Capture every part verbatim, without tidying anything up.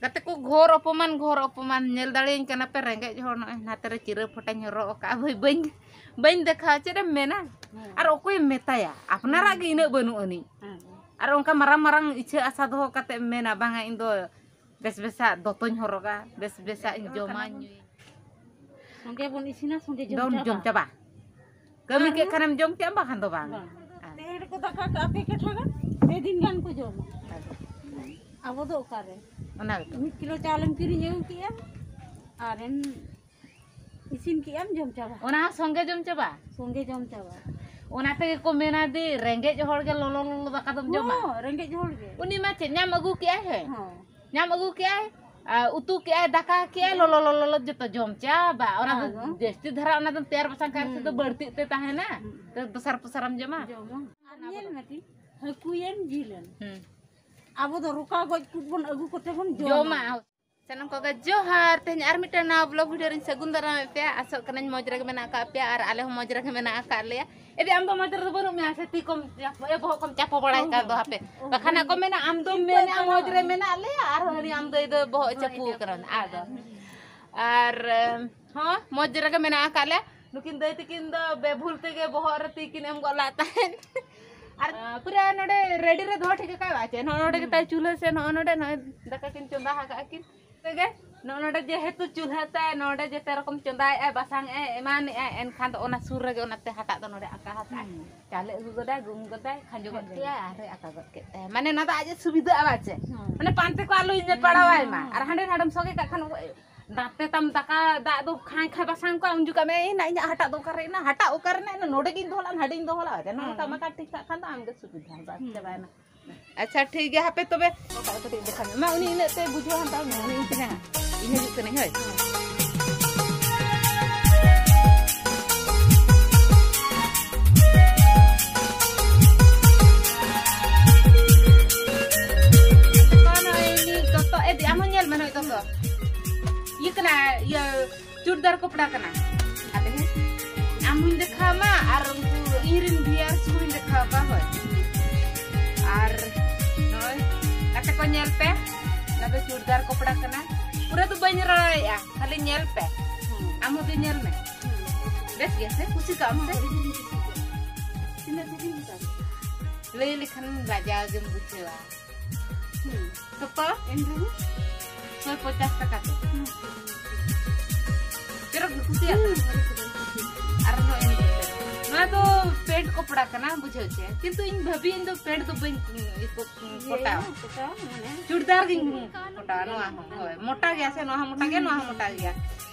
ᱜᱟᱛᱮ ᱠᱚ, ᱜᱷᱳᱨ ᱚᱯᱚᱢᱟᱱ, ᱜᱷᱳᱨ ᱚᱯᱚᱢᱟᱱ᱾ ᱧᱮᱞ ᱫᱟᱲᱮᱭᱟᱹᱧ ᱠᱟᱱᱟ ᱯᱮ, ᱨᱮᱸᱜᱮᱡ ᱦᱚᱲ ᱱᱚᱜᱼᱚᱭ ᱱᱟᱛᱮ ᱨᱮ ᱪᱤᱨᱟᱹ ᱯᱷᱚᱴᱟᱧ ᱦᱚᱨᱚᱜ ᱟᱠᱟᱫᱼᱟ, ᱵᱟᱹᱧ, ᱵᱟᱹᱧ, ᱵᱟᱹᱧ ᱫᱮᱠᱷᱟᱣᱟ, ᱪᱮᱫ ᱮᱢ ᱢᱮᱱᱟ? ᱦᱮᱸ᱾ ᱟᱨ ᱚᱠᱚᱭᱮᱢ ᱢᱮᱛᱟᱭᱟ? ᱟᱯᱱᱟᱨᱟᱜ ᱜᱮ ᱤᱱᱟᱹᱜ ᱵᱟᱹᱱᱩᱜ ᱟᱹᱱᱤᱡ᱾ ᱦᱮᱸ᱾ ᱟᱨ ᱚᱱᱠᱟ ᱢᱟᱨᱟᱝ ᱢᱟᱨᱟᱝ ᱤᱪᱷᱟᱹ ᱟᱥᱟ ᱫᱚᱦᱚ ᱠᱟᱛᱮ ᱮᱢ ᱢᱮᱱᱟ, "ᱵᱟᱝᱟ, ᱤᱧ ᱫᱚ ᱵᱮᱥ ᱵᱮᱥᱟᱜ ᱫᱚᱛᱚᱧ ᱦᱚᱨᱚᱜᱟ, ᱵᱮᱥ ᱵᱮᱥᱟᱜ ᱤᱧ ᱡᱚᱢᱟ ᱧᱩᱭᱟ᱾" ᱥᱚᱸᱜᱮ ᱵᱚᱱ ᱤᱥᱤᱱᱟ, ᱥᱚᱸᱜᱮ ᱡᱚᱢ ᱫᱚᱢ ᱪᱟᱵᱟ᱾ ᱡᱚᱢ ᱪᱟᱵᱟ᱾ ᱠᱟᱹᱢᱤ ᱟᱨ ᱠᱮᱫ ᱠᱷᱟᱱᱮᱢ ᱡᱚᱢ ᱠᱮᱫ ᱟᱢ, ᱵᱟᱠᱷᱟᱱ ᱫᱚ ᱵᱟᱝ᱾ ᱵᱟᱝ᱾ ᱟᱨ ᱛᱮᱦᱮᱧ ᱨᱮᱠᱚ ᱫᱟᱠᱟ ᱠᱟᱜᱼᱟ ᱯᱮ ᱠᱟᱴᱷᱟ ᱜᱟᱱ, ᱯᱮ ᱫᱤᱱ ᱜᱟᱱ ᱠᱚ ᱡᱚᱢᱟ᱾ ᱟᱵᱚ ᱫᱚ ᱚᱠᱟᱨᱮ? ᱚᱱᱟ ᱜᱮᱛᱚ᱾ ᱢᱤᱫ ᱠᱤᱞᱳ ᱪᱟᱣᱞᱮᱢ ᱠᱤᱨᱤᱧ ᱟᱹᱜᱩ ᱠᱮᱜᱼᱟ, ᱟᱨᱮᱢ ᱤᱥᱤᱱ ᱠᱮᱜᱼᱟᱢ, ᱡᱚᱢ ᱪᱟᱵᱟ᱾ ᱚᱱᱟ ᱦᱚᱸ ᱥᱚᱸᱜᱮ ᱡᱚᱢ ᱪᱟᱵᱟ? ᱥᱚᱸᱜᱮ ᱡᱚᱢ ᱪᱟᱵᱟ᱾ ᱚᱱᱟ ᱛᱮᱜᱮ ᱠᱚ ᱢᱮᱱᱟ, ᱫᱤ, ᱨᱮᱸᱜᱮᱡ ᱦᱚᱲ ᱜᱮ ᱞᱚᱞᱚ ᱞᱚᱞᱚ ᱫᱟᱠᱟ ᱫᱚᱢ ᱡᱚᱢᱟ? ᱦᱚᱸ, ᱨᱮᱸᱜᱮᱡ ᱦᱚᱲ ᱜᱮ᱾ ᱩᱱᱤ ᱢᱟ ᱪᱮᱫ ᱧᱟᱢ ᱟᱹᱜᱩ ᱠᱮᱜᱼᱟᱭ, ᱦᱮᱸ? ᱦᱚᱸ᱾ ᱧᱟᱢ ᱟᱹᱜᱩ ᱠᱮᱜᱼᱟᱭ, ᱟᱨ ᱩᱛᱩ ᱠᱮᱜᱼᱟᱭ, ᱫᱟᱠᱟ ᱠᱮᱜᱼᱟᱭ, ᱦᱮᱸ᱾ ᱞᱚᱞᱚ ᱞᱚᱞᱚ ᱞᱚᱞᱚ ᱡᱚᱛᱚ ᱡᱚᱢ ᱪᱟᱵᱟ᱾ ᱚᱱᱟ ᱫᱚ ᱟᱫᱚ? ᱡᱟᱹᱥᱛᱤ ᱫᱷᱟᱨᱟ ᱚᱱᱟ ᱫᱚᱢ ᱛᱮᱭᱟᱨ ᱵᱟᱥᱟᱝ ᱠᱷᱟᱱ ᱥᱮ ᱫᱚ ᱦᱩᱸ᱾ ᱵᱟᱹᱲᱛᱤᱜ ᱛᱮ ᱛᱟᱦᱮᱱᱟ᱾ ᱦᱩᱸ᱾ ᱛᱚ ᱫᱚᱥᱟᱨ ᱯᱚᱥᱟᱨᱮᱢ ᱡᱚᱢᱟ᱾ ᱡᱚᱢᱟ᱾ ᱟᱨ ᱧᱮᱞ ᱢᱮ ᱴᱷᱤᱠ, ᱦᱟᱹᱠᱩᱭᱮᱱ ᱡᱤᱞᱮᱱ᱾ ᱦᱩᱸ᱾ ᱟᱵᱚ ᱫᱚ ᱨᱚᱠᱟ ᱜᱚᱡ ᱠᱚ ᱵᱚᱱ ᱟᱹᱜᱩ ᱠᱚᱛᱮ ᱵᱚᱱ ᱡᱚᱢᱟ᱾ ᱡᱚᱢᱟ᱾ ᱥᱟᱱᱟᱢ ᱠᱚᱜᱮ ᱡᱚᱦᱟᱨ᱾ ᱛᱮᱦᱮᱧ ᱟᱨ ᱢᱤᱫᱴᱟᱝ ᱱᱟᱣᱟ vlog video ᱨᱤᱧ ᱥᱟᱹᱜᱩᱱ ᱫᱟᱨᱟᱢᱮᱫ ᱯᱮᱭᱟ᱾ ᱟᱥᱚᱜ ᱠᱟᱹᱱᱟᱹᱧ ᱢᱚᱡᱽ ᱨᱮᱜᱮ ᱢᱮᱱᱟᱜ ᱟᱠᱟᱫ ᱯᱮᱭᱟ ᱟᱨ ᱟᱞᱮ ᱦᱚᱸ ᱢᱚᱡᱽ ᱨᱮᱜᱮ ᱢᱮᱱᱟᱜ ᱟᱠᱟᱫ ᱞᱮᱭᱟ᱾ ᱮᱫᱤ, ᱟᱢ ᱫᱚ ᱢᱚᱡᱽ ᱨᱮᱫᱚ ᱵᱟᱹᱱᱩᱜ ᱢᱮᱭᱟ ᱥᱮ ᱛᱤ ᱠᱚᱢ ᱪᱟᱯᱚ, ᱮ, ᱵᱚᱦᱚᱜ ᱠᱚᱢ ᱪᱟᱯᱚ ᱵᱟᱲᱟᱭ ᱠᱟᱫ ᱫᱚ ᱦᱟᱯᱮ? ᱚ, ᱵᱟᱠᱷᱟᱱ ᱦᱟᱸᱜ ᱠᱚ ᱢᱮᱱᱟ, "ᱟᱢ ᱫᱚᱢ ᱢᱮᱱᱟ ᱢᱚᱡᱽ ᱨᱮ ᱢᱮᱱᱟᱜ ᱞᱮᱭᱟ ᱟᱨ ᱦᱟᱹᱱᱤ ᱟᱢ ᱫᱚ ᱵᱚᱦᱚᱜ ᱪᱟᱯᱚ ᱟᱠᱟᱱᱟ᱾" ᱟᱫᱚ ᱟᱨ, ᱦᱚᱸ, ᱢᱚᱡᱽ ᱨᱮᱜᱮ ᱢᱮᱱᱟᱜ ᱟᱠᱟᱫ ᱞᱮᱭᱟ᱾ ᱱᱩᱠᱤᱱ ᱫᱟᱹᱭ ᱛᱟᱹᱠᱤᱱ ᱫᱚ ᱵᱮᱵᱷᱩᱞ ᱛᱮᱜᱮ ᱵᱚᱦᱚᱜ ᱨᱮ ᱛᱤ ᱠᱤᱱ ᱮᱢ ᱜᱚᱫ ᱞᱟᱜ ᱛᱟᱦᱮᱸᱫ᱾ ᱟᱨ ᱯᱩᱨᱟᱹ ᱱᱚᱰᱮ ready ᱨᱮ ᱫᱚᱦᱚ ᱴᱷᱤᱠ ᱟᱠᱟᱫ ᱪᱮ? ᱱᱚᱜᱼᱚ ᱱᱚᱰᱮ ᱜᱮ ᱛᱟᱭ ᱪᱩᱞᱦᱟᱹ ᱥᱮ ᱱᱚᱜᱼᱚ ᱱᱚᱰᱮ ᱱᱚᱜᱼᱚᱭ ᱫᱟᱠᱟ ᱠᱤᱱ ᱪᱚᱸᱫᱟ ᱟᱠᱟᱫ ᱠᱤᱱ᱾ ᱛᱮᱜᱮ ᱱᱚᱜᱼᱚ ᱱᱚᱰᱮ ᱡᱮᱦᱮᱛᱩ ᱪᱩᱞᱦᱟᱹ ᱛᱟᱭ, ᱱᱚᱰᱮ ᱡᱮᱛᱮ ᱨᱚᱠᱚᱢ ᱪᱚᱸᱫᱟᱭᱮᱫᱼᱟᱭ, ᱵᱟᱥᱟᱝ ᱮᱫᱼᱟᱭ, ᱮᱢᱟᱱᱮᱫᱼᱟᱭ, ᱮᱱᱠᱷᱟᱱ ᱫᱚ ᱚᱱᱟ ᱥᱩᱨ ᱨᱮᱜᱮ ᱚᱱᱟᱛᱮ ᱦᱟᱴᱟᱜ ᱫᱚ ᱱᱚᱰᱮ ᱟᱠᱟ ᱦᱟᱠᱟᱜᱼᱟᱭ᱾ ᱦᱩᱸ᱾ ᱪᱟᱣᱞᱮ ᱟᱹᱜᱩ ᱜᱚᱫᱟᱭ, ᱜᱩᱢ ᱜᱚᱫᱟᱭ, ᱠᱷᱟᱸᱡᱚ ᱜᱚᱫ ᱠᱮᱫᱟᱭ, ᱟᱨᱦᱚᱸᱭ ᱟᱠᱟ ᱜᱚᱫ ᱠᱮᱫ ᱛᱟᱭᱟ᱾ ᱢᱟᱱᱮ ᱚᱱᱟ ᱫᱚ ᱟᱡ ᱮ ᱥᱩᱵᱤᱫᱷᱟᱜᱼᱟ, ᱵᱟᱝ ᱪᱮ? ᱦᱩᱸ᱾ ᱢᱟᱱᱮ ᱯᱟᱱᱛᱮ ᱠᱚ ᱟᱞᱚᱭ ᱯᱟᱲᱟᱣᱟᱭ ᱢᱟ᱾ ᱦᱩᱸ᱾ ᱟᱨ ᱦᱟᱸᱰᱮ ᱱᱟᱰᱮᱢ ᱥᱚᱜᱮ ᱠᱟᱜ ᱠᱷᱟᱱ ᱫᱟᱜ ᱛᱮ ᱛᱟᱢ ᱫᱟᱠᱟ, ᱫᱟᱜ ᱫᱚ ᱠᱷᱟᱸᱭ ᱠᱷᱟᱸᱭ ᱵᱟᱥᱟᱝ ᱠᱚᱜᱼᱟ, ᱩᱱ ᱡᱚᱠᱷᱟᱜ ᱢᱮᱱᱟ, "ᱤᱧᱟᱹᱜ ᱦᱟᱴᱟᱜ ᱫᱚ ᱚᱠᱟᱨᱮ ᱦᱮᱱᱟᱜᱼᱟ? ᱦᱟᱴᱟᱜ ᱚᱠᱟᱨᱮ ᱦᱮᱱᱟᱜᱼᱟ? ᱱᱚᱰᱮ ᱜᱤᱧ ᱫᱚᱦᱚ ᱞᱟᱜᱼᱟ, ᱦᱟᱸᱰᱮᱧ ᱫᱚᱦᱚ ᱞᱟᱜᱼᱟ᱾" ᱱᱚᱜᱼᱚ ᱱᱚᱝᱠᱟ ᱦᱩᱸ᱾ ᱢᱟᱠᱟ ᱴᱷᱤᱠ ᱠᱟᱜ ᱠᱷᱟᱱ ᱫᱚ ᱟᱢ ᱜᱮ ᱥᱩᱵᱤᱫᱷᱟ, ᱵᱟᱥ ᱦᱩᱸ᱾ ᱪᱟᱵᱟᱭᱮᱱᱟ᱾ ᱟᱪᱪᱷᱟ, ᱴᱷᱤᱠ ᱜᱮᱭᱟ, ᱦᱟᱯᱮ ᱛᱚᱵᱮ᱾ ᱚᱠᱟ ᱠᱟᱹᱴᱤᱡ ᱫᱮᱠᱷᱟᱣ ᱧᱚᱜ ᱢᱟ, ᱩᱱᱤ ᱤᱱᱟᱹᱜ ᱛᱮ ᱵᱩᱡᱷᱟᱹᱣ ᱦᱟᱛᱟᱣ ᱧᱚᱜ, ᱩᱱᱤ ᱤᱧ ᱴᱷᱮᱱ ᱦᱟᱸᱜ᱾ ᱤᱧ ᱦᱤᱡᱩᱜ ᱠᱟᱹᱱᱟᱹᱧ, ᱦᱳᱭ᱾ ᱱᱚᱜᱼᱚᱭ ᱱᱩᱭ ᱫᱚᱛᱚ, ᱮ, ᱟᱢ ᱦᱚᱸ ᱧᱮᱞ ᱢᱮ, ᱱᱩᱭ ᱫᱚᱛᱚ᱾ ᱤᱭᱟᱹ ᱠᱟᱱᱟ, ᱤᱭᱟᱹ, ᱪᱩᱲᱫᱟᱨ ᱠᱚᱯᱲᱟ ᱠᱟᱱᱟ᱾ ᱟᱫᱚ ᱦᱮᱸ, ᱟᱢ ᱦᱚᱸᱧ ᱫᱮᱠᱷᱟᱣ ᱢᱟ ᱟᱨ ᱩᱱᱠᱩ ᱤᱧ ᱨᱮᱱ viewers ᱦᱚᱸᱧ ᱫᱮᱠᱷᱟᱣ ᱠᱚᱣᱟ, ᱦᱳᱭ᱾ ᱟᱨ ᱱᱚᱜᱼᱚᱭ ᱜᱟᱛᱮ ᱠᱚ ᱧᱮᱞ ᱯᱮ, ᱫᱚ ᱪᱩᱲᱫᱟᱨ ᱠᱚᱯᱲᱟ ᱠᱟᱱᱟ᱾ ᱯᱩᱨᱟᱹ ᱫᱚ ᱵᱟᱹᱧ ᱨᱚᱲ ᱫᱟᱲᱮᱭᱟᱜᱼᱟ, ᱠᱷᱟᱹᱞᱤ ᱧᱮᱞ ᱯᱮ᱾ ᱦᱩᱸ᱾ ᱟᱢ ᱦᱚᱸ ᱫᱩ ᱧᱮᱞ ᱢᱮ᱾ ᱦᱩᱸ᱾ ᱵᱮᱥ ᱜᱮᱭᱟ ᱥᱮ? ᱠᱩᱥᱤ ᱠᱟᱜ ᱟᱢ ᱥᱮ? ᱦᱩᱸ, ᱟᱹᱰᱤ ᱡᱳᱨᱤᱧ ᱠᱩᱥᱤ ᱠᱟᱜᱼᱟ᱾ ᱛᱤᱱᱟᱹᱜ ᱥᱟᱺᱜᱤᱧ ᱦᱟᱛᱟᱣ ᱠᱮᱫᱟ? ᱞᱟᱹᱭ ᱞᱮᱠᱷᱟᱱ ᱞᱟᱡᱟᱣ ᱜᱮᱢ ᱵᱩᱡᱷᱟᱹᱣᱟ᱾ ᱦᱩᱸ᱾ ᱛᱚᱯᱟ? ᱮᱱ ᱨᱮᱦᱚᱸ? ᱥᱚᱭ ᱯᱚᱪᱟᱥ ᱴᱟᱠᱟ ᱛᱮ᱾ ᱦᱩᱸ᱾ ᱪᱚᱨᱚᱠ ᱜᱮ ᱠᱩᱥᱤᱭᱟᱜ ᱦᱩᱸ, ᱠᱟᱱᱟ᱾ ᱟᱹᱰᱤ ᱡᱳᱨᱤᱧ ᱠᱩᱥᱤ ᱠᱟᱜᱼᱟ᱾ ᱟᱨ ᱱᱚᱜᱼᱚᱭ ᱱᱤᱛᱚᱜ ᱱᱚᱣᱟ ᱫᱚ ᱯᱮᱱᱴ ᱠᱚᱯᱲᱟ ᱠᱟᱱᱟ, ᱵᱩᱡᱷᱟᱹᱣ ᱪᱮ? ᱠᱤᱱᱛᱩ ᱤᱧ ᱵᱷᱟᱹᱵᱤ ᱤᱧ ᱫᱚ ᱯᱮᱱᱴ ᱫᱚ ᱵᱟᱹᱧ, ᱤᱭᱟᱹ, ᱠᱚ-, ᱤᱭᱟᱹ, ᱠᱚᱴᱟᱣᱟ᱾ ᱠᱚᱴᱟᱣᱟ, ᱢᱟᱱᱮ᱾ ᱪᱩᱲᱫᱟᱨ ᱜᱤᱧ ᱠᱚᱴᱟᱣᱟ, ᱱᱚᱣᱟ ᱦᱚᱸ, ᱦᱳᱭ᱾ ᱢᱚᱴᱟ ᱜᱮᱭᱟ ᱥᱮ, ᱱᱚᱣᱟ ᱦᱚᱸ ᱢᱚᱴᱟ ᱜᱮᱭᱟ, ᱱᱚᱣᱟ ᱦᱚᱸ ᱢᱚᱴᱟ ᱜᱮᱭᱟ᱾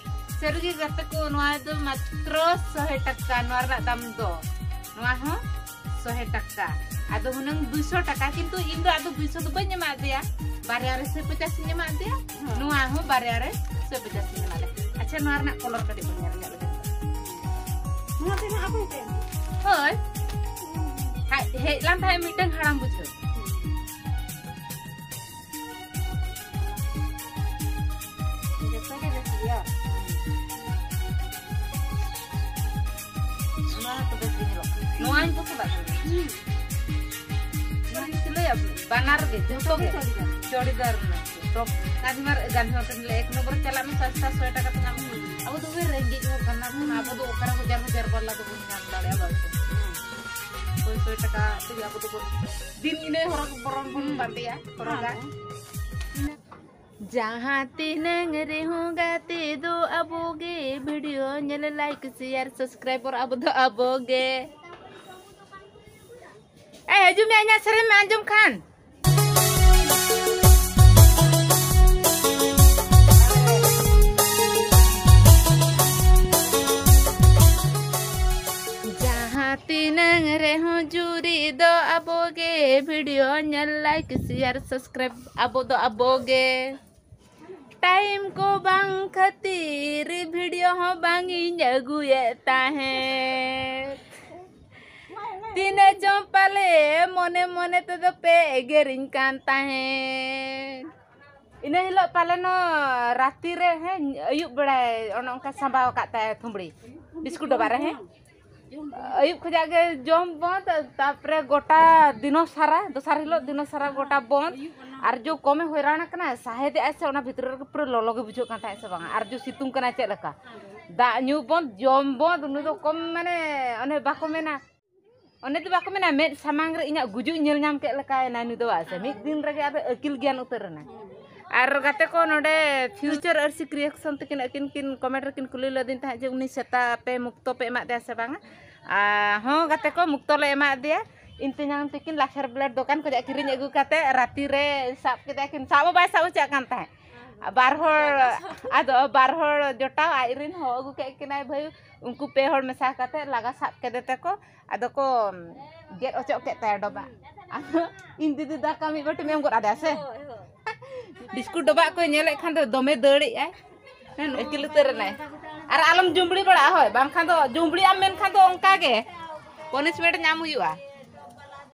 ᱥᱟᱹᱨᱤᱜᱮ ᱜᱟᱛᱮ ᱠᱚ, ᱱᱚᱣᱟ ᱫᱚ ᱢᱟᱛᱨᱚ ᱥᱚᱭ ᱴᱟᱠᱟ, ᱱᱚᱣᱟ ᱨᱮᱱᱟᱜ ᱫᱟᱢ ᱫᱚ᱾ ᱱᱚᱣᱟ ᱦᱚᱸ ᱥᱚᱭ ᱴᱟᱠᱟ᱾ ᱟᱫᱚ ᱦᱩᱱᱟᱹᱝ ᱫᱩᱭᱥᱚ ᱴᱟᱠᱟ, ᱠᱤᱱᱛᱩ ᱤᱧ ᱫᱚ ᱟᱫᱚ ᱫᱩᱭᱥᱚ ᱫᱚ ᱵᱟᱹᱧ ᱮᱢᱟ ᱫᱮᱭᱟ, ᱵᱟᱨᱭᱟ ᱨᱮ ᱥᱚᱭ ᱯᱚᱪᱟᱥ ᱤᱧ ᱮᱢᱟ ᱫᱮᱭᱟ᱾ ᱦᱮᱸ᱾ ᱱᱚᱣᱟ ᱦᱚᱸ ᱵᱟᱨᱭᱟ ᱨᱮ ᱥᱚᱭ ᱯᱚᱪᱟᱥ ᱤᱧ ᱮᱢᱟ ᱫᱮᱭᱟ᱾ ᱟᱪᱪᱷᱟ, ᱱᱚᱣᱟ ᱨᱮᱱᱟᱜ ᱠᱚᱞᱚᱨ ᱠᱟᱹᱴᱤᱡ ᱵᱚᱱ ᱧᱮᱞ ᱧᱚᱜ ᱞᱮᱜᱮ᱾ ᱱᱚᱣᱟ ᱛᱮ ᱱᱟᱜ ᱟᱯᱮ ᱯᱮ? ᱦᱳᱭ᱾ ᱦᱮᱡ, ᱦᱮᱡ ᱞᱮᱱ ᱛᱟᱦᱮᱸᱫ ᱢᱤᱫᱴᱟᱝ ᱦᱟᱲᱟᱢ ᱵᱩᱡᱷᱟᱹᱣ᱾ ᱡᱚᱛᱚ ᱜᱮ ᱵᱮᱥ ᱜᱮᱭᱟ᱾ ᱱᱚᱣᱟ ᱦᱚᱸ ᱛᱚ ᱵᱮᱥ ᱜᱮ ᱧᱮᱞᱚᱜ ᱠᱟᱱᱟ᱾ ᱱᱚᱣᱟᱧ ᱠᱩᱥᱤᱭᱟᱜ ᱠᱟᱱᱟ᱾ ᱦᱩᱸ᱾ ᱱᱚᱣᱟ ᱫᱚ ᱥᱤᱞᱟᱹᱭᱟ, ᱵᱟᱱᱟᱨ ᱜᱮ, ᱡᱚᱛᱚ ᱜᱮ᱾ ᱪᱚᱲᱤᱫᱟᱨ᱾ ᱪᱚᱲᱤᱫᱟᱨ ᱨᱮᱱᱟᱜ ᱴᱚᱯ᱾ ᱜᱟᱱᱫᱷᱤ ᱢᱟᱨ-, ᱜᱟᱱᱫᱷᱤ ᱢᱟᱨᱠᱮᱴ ᱞᱮ ᱮᱠ ᱱᱚᱢᱵᱚᱨ ᱪᱟᱞᱟᱜ ᱢᱮ, ᱥᱟᱥᱛᱟ ᱥᱚᱭ ᱴᱟᱠᱟ ᱛᱮ ᱧᱟᱢᱚᱜᱼᱟ᱾ ᱟᱵᱚ ᱫᱚ ᱳᱭ ᱨᱮᱸᱜᱮᱡ ᱦᱚᱲ ᱠᱟᱱᱟ ᱵᱚᱱ, ᱟᱵᱚ ᱫᱚ ᱚᱠᱟᱨᱮ ᱦᱟᱡᱟᱨ ᱦᱟᱡᱟᱨ ᱵᱟᱞᱟ ᱫᱚᱵᱚᱱ ᱧᱟᱢ ᱫᱟᱲᱮᱭᱟᱜᱼᱟ, ᱵᱟᱝ ᱥᱮ? ᱥᱚᱭ ᱥᱚᱭ ᱴᱟᱠᱟ ᱛᱮᱜᱮ ᱟᱵᱚ ᱫᱚᱵᱚᱱ ᱫᱤᱱ ᱤᱱᱟᱹ ᱦᱚᱨᱚᱜ ᱵᱚᱨᱚᱱ ᱵᱚᱱ ᱵᱟᱸᱫᱮᱭᱟ, ᱦᱚᱨᱚᱜᱟ᱾ ᱡᱟᱦᱟᱸ ᱛᱤᱱᱟᱹᱝ ᱨᱮᱦᱚᱸ ᱜᱟᱛᱮ ᱫᱚ ᱟᱵᱚ ᱜᱮ, ᱵᱷᱤᱰᱤᱭᱳ ᱧᱮᱞ, ᱞᱟᱭᱤᱠ, ᱥᱮᱭᱟᱨ, ᱥᱟᱵᱥᱠᱨᱟᱭᱵᱟᱨ ᱟᱵᱚ ᱫᱚ ᱟᱵᱚ ᱜᱮ᱾ ᱮ, ᱦᱤᱡᱩᱜ ᱢᱮ, ᱤᱧᱟᱹᱜ ᱥᱮᱨᱮᱧ ᱢᱮ ᱟᱸᱡᱚᱢ ᱠᱷᱟᱱ᱾ ᱡᱟᱦᱟᱸ ᱛᱤᱱᱟᱹᱝ ᱨᱮᱦᱚᱸ ᱡᱩᱨᱤ ᱫᱚ ᱟᱵᱚ ᱜᱮ, ᱵᱷᱤᱰᱤᱭᱳ ᱧᱮᱞ, ᱞᱟᱭᱤᱠ, ᱥᱮᱭᱟᱨ, ᱥᱟᱵᱥᱠᱨᱟᱭᱤᱵ ᱟᱵᱚ ᱫᱚ ᱟᱵᱚ ᱜᱮ᱾ ᱴᱟᱭᱤᱢ ᱠᱚ ᱵᱟᱝ ᱠᱷᱟᱹᱛᱤᱨ ᱵᱷᱤᱰᱤᱭᱳ ᱦᱚᱸ ᱵᱟᱝ ᱤᱧ ᱟᱹᱜᱩᱭᱮᱫ ᱛᱟᱦᱮᱸᱫ᱾ ᱛᱤᱱᱟᱹᱜ ᱪᱚᱝ ᱯᱟᱞᱮ ᱢᱚᱱᱮ ᱢᱚᱱᱮ ᱛᱮᱫᱚ ᱯᱮ ᱮᱜᱮᱨᱤᱧ ᱠᱟᱱ ᱛᱟᱦᱮᱸᱫ᱾ ᱤᱱᱟᱹ ᱦᱤᱞᱳᱜ ᱯᱟᱞᱮᱱᱚ ᱨᱟᱛᱤ ᱨᱮ, ᱦᱮᱸ, ᱟᱹᱭᱩᱵ ᱵᱮᱲᱟᱭ ᱚᱱᱮ ᱚᱱᱠᱟ ᱥᱟᱸᱵᱟᱣ ᱟᱠᱟᱫ ᱛᱟᱭᱟ ᱛᱷᱩᱢᱵᱽᱲᱤ ᱵᱤᱥᱠᱩᱴ ᱰᱚᱵᱟ ᱨᱮ, ᱦᱮᱸ᱾ ᱟᱹᱭᱩᱵ ᱠᱷᱚᱱᱟᱜ ᱜᱮ ᱡᱚᱢ ᱵᱚᱱᱫ, ᱛᱟᱨᱯᱚᱨᱮ ᱜᱚᱴᱟ ᱫᱤᱱᱚ ᱥᱟᱨᱟ, ᱫᱚᱥᱟᱨ ᱦᱤᱞᱳᱜ ᱫᱤᱱᱚ ᱥᱟᱨᱟ ᱜᱚᱴᱟ ᱵᱚᱱᱫ᱾ ᱟᱨ ᱡᱚ ᱠᱚᱢᱮ ᱦᱚᱭᱨᱟᱱ ᱟᱠᱟᱱᱟ, ᱥᱟᱦᱮᱫᱮᱜᱼᱟᱭ ᱥᱮ, ᱚᱱᱟ ᱵᱷᱤᱛᱨᱤ ᱨᱮᱜᱮ ᱯᱩᱨᱟᱹ ᱞᱚᱞᱚ ᱜᱮ ᱵᱩᱡᱷᱟᱹᱜ ᱠᱟᱱ ᱛᱟᱦᱮᱸᱫ ᱥᱮ ᱵᱟᱝᱟ? ᱟᱨ ᱡᱚ ᱥᱤᱛᱩᱝ ᱠᱟᱱᱟ ᱪᱮᱫ ᱞᱮᱠᱟ, ᱫᱟᱜ ᱧᱩ ᱵᱚᱱᱫ, ᱡᱚᱢ ᱵᱚᱱᱫ, ᱩᱱᱤ ᱫᱚ ᱠᱚᱢ ᱢᱟᱱᱮ ᱚᱱᱮ ᱵᱟᱠᱚ ᱢᱮᱱᱟ, ᱚᱱᱮ ᱫᱚ ᱵᱟᱠᱚ ᱢᱮᱱᱟ, ᱢᱮᱫ ᱥᱟᱢᱟᱝ ᱨᱮ ᱤᱧᱟᱹᱜ ᱜᱩᱡᱩᱜ ᱧᱮᱞ ᱧᱟᱢ ᱠᱮᱫ ᱞᱮᱠᱟᱭᱮᱱᱟ ᱱᱩᱭ ᱫᱚ, ᱵᱟᱝ ᱥᱮ? ᱢᱤᱫ ᱫᱤᱱ ᱨᱮᱜᱮ ᱟᱫᱚ ᱟᱹᱠᱤᱞ ᱜᱮᱭᱟᱱ ᱩᱛᱟᱹᱨ ᱮᱱᱟ᱾ ᱟᱨ ᱜᱟᱛᱮ ᱠᱚ, ᱱᱚᱰᱮ ᱯᱷᱤᱭᱩᱪᱟᱨ ᱟᱨᱥᱤ ᱠᱨᱤᱭᱮᱥᱚᱱ ᱛᱟᱹᱠᱤᱱ, ᱟᱹᱠᱤᱱ ᱠᱤᱱ ᱠᱚᱢᱮᱱᱴ ᱨᱮᱠᱤᱱ ᱠᱩᱞᱤ ᱞᱮᱫᱤᱧ ᱛᱟᱦᱮᱸᱫ ᱡᱮ ᱩᱱᱤ ᱥᱮᱛᱟ ᱟᱯᱮ ᱢᱩᱠᱛᱚ ᱯᱮ ᱮᱢᱟᱫᱮᱭᱟ ᱥᱮ ᱵᱟᱝᱟ? ᱟᱨ ᱦᱚᱸ ᱜᱟᱛᱮ ᱠᱚ, ᱢᱩᱠᱛᱚ ᱞᱮ ᱮᱢᱟᱫᱮᱭᱟ᱾ ᱤᱧ ᱛᱮᱧᱟᱝ ᱛᱟᱹᱠᱤᱱ ᱞᱟᱠᱷᱮᱨ ᱵᱞᱮᱰ ᱫᱚᱠᱟᱱ ᱠᱷᱚᱱᱟᱜ ᱠᱤᱨᱤᱧ ᱟᱹᱜᱩ ᱠᱟᱛᱮ ᱨᱟᱛᱤ ᱨᱮ ᱥᱟᱵ ᱠᱮᱫᱮᱭᱟ ᱠᱤᱱ, ᱥᱟᱵ ᱦᱚᱸ ᱵᱟᱭ ᱥᱟᱵ ᱦᱚᱪᱚᱣᱟᱜ ᱠᱟᱱ ᱛᱟᱦᱮᱸᱫ᱾ ᱵᱟᱨ ᱦᱚᱲ, ᱟᱫᱚ ᱵᱟᱨ ᱦᱚᱲ ᱡᱚᱴᱟᱣ ᱟᱡ ᱨᱮᱱ ᱦᱚᱸ ᱟᱹᱜᱩ ᱠᱮᱫ ᱠᱤᱱᱟᱭ ᱵᱷᱟᱹᱭ, ᱩᱱᱠᱩ ᱯᱮ ᱦᱚᱲ ᱢᱮᱥᱟ ᱠᱟᱛᱮ ᱞᱟᱜᱟ ᱥᱟᱵ ᱠᱮᱫᱮ ᱛᱮᱠᱚ ᱟᱫᱚ ᱠᱚ ᱜᱮᱫ ᱚᱪᱚᱜ ᱠᱮᱫ ᱛᱟᱭᱟ ᱰᱚᱵᱟᱜ᱾ ᱟᱫᱚ ᱤᱧ ᱫᱤᱫᱤ ᱫᱟᱠᱟ ᱢᱤᱫ ᱵᱟᱹᱴᱤᱢ ᱮᱢ ᱜᱚᱫ ᱟᱫᱮᱭᱟ ᱥᱮ? ᱵᱤᱥᱠᱩᱴ ᱰᱚᱵᱟᱜ ᱠᱚᱭ ᱧᱮᱞᱮᱫ ᱠᱷᱟᱱ ᱫᱚ ᱫᱚᱢᱮ ᱫᱟᱹᱲᱮᱜ ᱟᱭ᱾ ᱦᱮᱸ, ᱟᱹᱠᱤᱞ ᱩᱛᱟᱹᱨ ᱮᱱᱟᱭ᱾ ᱟᱨ ᱟᱞᱚᱢ ᱡᱩᱢᱵᱽᱲᱤ ᱵᱟᱲᱟᱜᱼᱟ, ᱦᱳᱭ, ᱵᱟᱝᱠᱷᱟᱱ ᱫᱚ ᱡᱩᱢᱵᱽᱲᱤ ᱟᱢ ᱢᱮᱱᱠᱷᱟᱱ ᱫᱚ ᱚᱱᱠᱟ ᱜᱮ ᱯᱚᱱᱤᱥᱢᱮᱱᱴ ᱧᱟᱢ ᱦᱩᱭᱩᱜᱼᱟ᱾